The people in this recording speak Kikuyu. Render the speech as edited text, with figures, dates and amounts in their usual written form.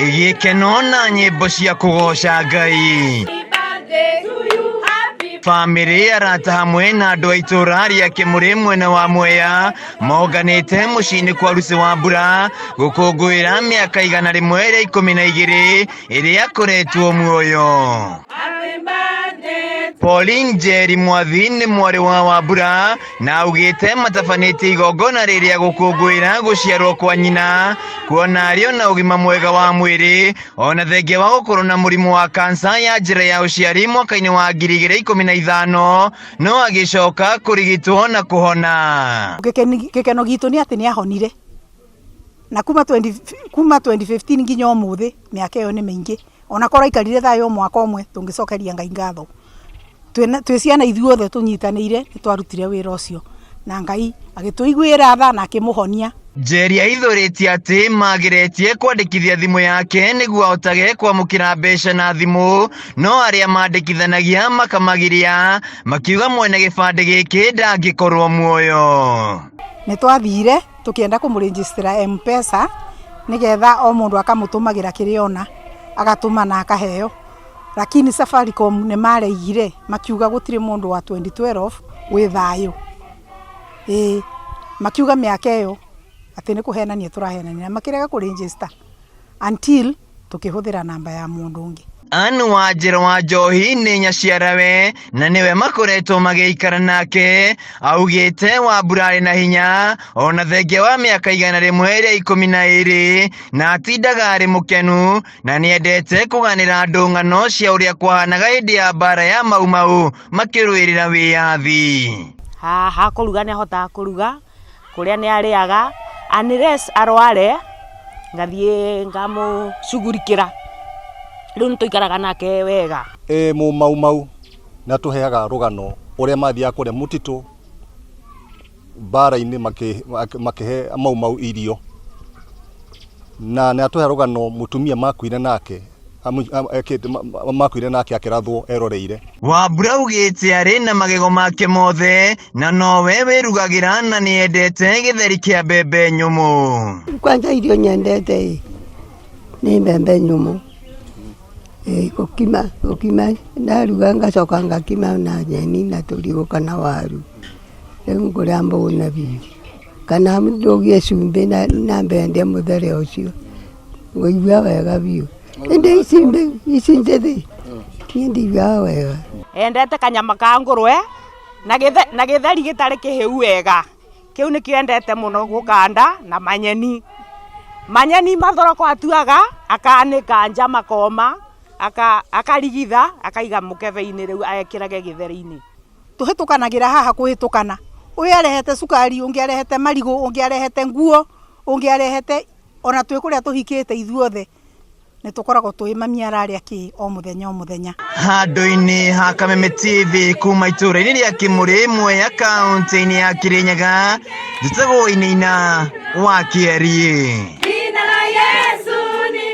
Gĩkeno na nyĩmbo cia kũgoca Ngai. Bamĩrĩ, arata hamwe na andũ a itũũra rĩa Kĩmũrĩ mwena wa Mwea monganĩte mũciĩ-inĩ kwa Lucy Wambura gũkũngũĩra mĩaka 112 ĩrĩa akoretwo muoyo. Pauline Njeri Mwathi nĩ mwarĩ wa Wambura na augĩte matabanĩtie igongona rĩrĩa gũkũngũĩra gũciarwo kwa nyina kuona arĩ ona ũgima mwega wa mwĩrĩ ona thengia wa gũkorwo na mũrimũ wa kansa ya njĩra ya ũciari mwaka-inĩ wa 2015 no agĩcoka kũrigitwo na kũhona. Gĩkeno gitũ nĩ atĩ nĩ ahonire na kuma 20, kuma 2015 nginya ũmũthĩ mĩaka ĩyo nĩ mĩingĩ. Ona korwo aikarire thayũ o mwaka ũmwe tũngĩcokeria Ngai ngatho. Twĩ ciana ithuothe tũnyitanĩire nĩ twarutire wĩra ũcio na Ngai agĩtũiguĩra tha na akĩmũhonia. Njeri aithũrĩtie atĩ mageretie kwandĩkithia thimũ yake nĩguo ahotage kwamũkĩra mbeca na thimũ, no arĩa mandĩkithanagia makamagiria makiuga mwene gĩbandĩ gĩkĩ ndangĩkorwo muoyo. Nĩ twathire tũkĩenda kũmũrĩnjĩcitĩra M-Pesa nĩgetha o mũndũ akamũtũmagĩra kĩrĩa ona, agatũma na akaheo. Lakini Safaricom nĩ maregire makiuga gũtirĩ mũndũ wa 2012 wĩ thayũ. Ĩĩ, makiuga mĩaka ĩyo atĩ nĩ kũhenania tũrahenania na makĩrega kũ register until tũkĩhũthĩra namba ya mũndũ ũngĩ. Anne Wanjĩra wa Njohi nĩ nyaciarawe na nĩwe makoretwo magĩikara nake. Augĩte Wambura arĩ na hinya ona thengia wa mĩaka 112 na atindaga arĩ mũkenu na nĩendete kũganĩra andũ ng'ano cia ũrĩa kwahanaga hĩndĩ ya mbara ya Mau Mau makĩrũĩrĩra wĩyathi. Haha kũruga nĩ ahotaga kũruga, kũrĩa nĩ arĩaga unless arware ngathiĩ ngamũcugurikĩra, rĩu nĩ tũikaraga nake wega. Ĩ Mũmau Mau nĩ atũheaga rũgano ũrĩa mathiaga kũrĩa mũtitũ mbara-inĩ makĩhe Mau Mau irio. Na nĩ atũhe rũgano mũtumia makuire nake makuire nake akĩrathwo eroreire. Wambura augĩte arĩ na magego make mothe na nowe wĩrugagĩra na nĩendete gĩtheri kĩa mbembe nyũmũ. Kwanza irio nyendete ĩ nĩ mbembe nyũmũ. Ĩ gũkima gũkima ndaruga ngacoka ngakima na nyeni na tũrigũ kana waru. Rĩu ngũrĩa mbũna biũ. Kana ndũgie cumbĩ na mbende mũthere ũcio ngũigua wega biũ. Ĩndĩ ici ici njĩthĩ niĩ ndiguaga wega. Endete kanyama ka ngũrwe na gĩtheri gĩtarĩ kĩhĩu wega. Kĩu nĩkĩo endete mũno gũkanda na manyeni. Manyeni mathoroko atuaga akanĩka nja makoma, akarigitha akaiga mũkebe-inĩ rĩu ekĩrage gĩtheri-inĩ. Tũhĩtũkanagĩra haha kũhĩtũkana, ũyũ arehete cukari, ũngĩ arehete marigũ, ũngĩ arehete nguo, ũngĩ arehete, ona twĩ kũrĩa tũhikĩte ithuothe nĩ tũkoragwo tũĩ mami ararĩa kĩ o mũthenya o mũthenya. Handũ-inĩ ha Kameme TV kuma itũũra-inĩ rĩa Kĩmũrĩ Mwea kaũntĩ-inĩ ya Kĩrĩnyaga, njĩtagwo Wainaina wa Kĩeriĩ.